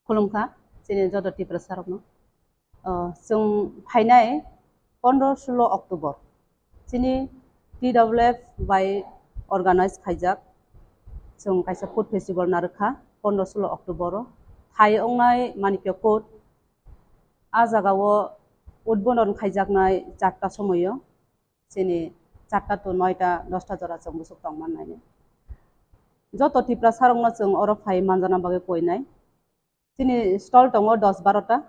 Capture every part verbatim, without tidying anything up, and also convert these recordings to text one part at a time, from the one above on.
Khulumkha, chini joto Tiprasa rokno. O, chwng phainai pondro sulo October, chini T W F bai organize khaijak, chwng kaisa food festival narwkha pondro sulo October o. Phai ongnai Manikya Court, a jagao udbodon khaijaknai charta somoio, chini charta to noita dosta jora chwng bwswk tongmannai. Joto Tiprasa rokno chwng oro phai manjana bagwi koinai. Chini stall tongo dos barota.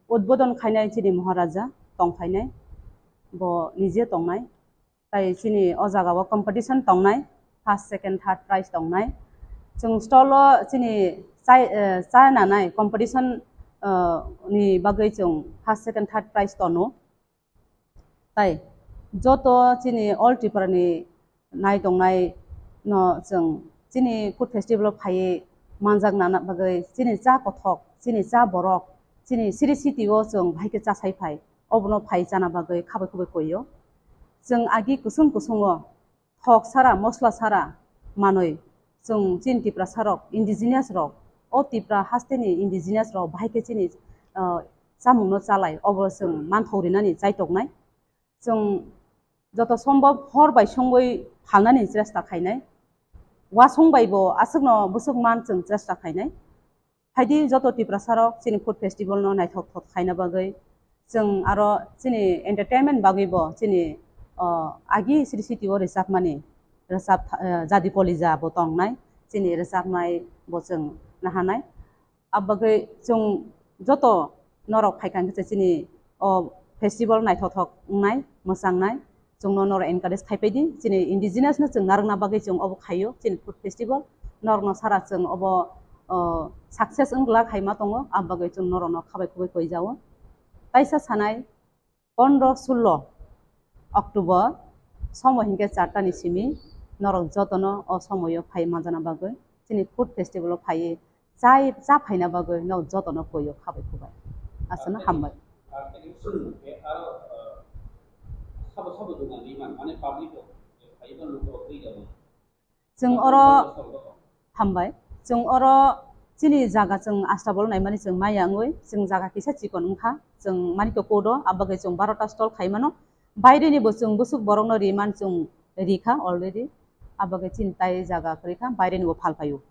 Udbodon khainai chini Maharaja tongphainai. Bo nije tongnai. Tai chini o jagao competition tongnai. First, second, third prize tongnai. Chwng stall o chini chai, eh, chana nai competition, eh, ni bagwi chwng first, second, third prize tono. Tai joto chini All Tripura ni nai tongnai no chwng chini food festival o phaiwi manjak nana bagwi chini cha kothok, chini cha borok, chini siri city o chwng bahai khe chasai phai, obono phai chana bagwi khabai khubai koio. Chwng agi kusung kusung o thok sara, mosla sara manwi chwng chini Tiprasa rok, indigenous rok, o Tipra haste ni indigenous rok bahai khe chini, ah, chamung no chalai, obo chwng manthok rinani chaitoknai. Chwng joto sombhob hor bai songwi phalnani chesta khainai. Wasong bai bo aswkno bwswk man chwng chesta khainai. Phaidi joto Tiprasa rok chini food festival no naithok thok khaina bagwi. Chwng aro chini entertainment bagwi bo chini, o, agi siri city o rwchapmani, rwchap, eh, Jadi Kolija bo tongnai, chini rwchapnai bo chwng nahanai. Abagwi chwng joto norok phaikha hwnkhe chini o festival naithothok wngnai, mwchangnai, chwngno norok encourage khaipai di. Chini indigenous no chwng narwkna bagwi chwng obo khaio, chini food festival. Norokno sara chwng obo, o, success wng glak hai ma tongo, abagwi chwng norokno khabai khubui koijao. Taisa sanai, pondro sulo October, somo hinkhe charta ni simi, norok jotono o somoyo phai manjana bagwi, chini food festival o phaiwi chai, cha phaina bagwi norok jotono koyo khabai khubai. Aswkno hambai. Chwng oro hambai. Chwng oro chini jaga chwng astabol naimani chwng maya wngwi, chwng jaga kisa chikon wngkha, chwng mani to kodo, abagwi chwng barota stall khaimano. Baireni bo chwng bwswk borokno riman chwng rikha already. Abagwi chini tai jaga kwrwikha, baireni bo phalphaio.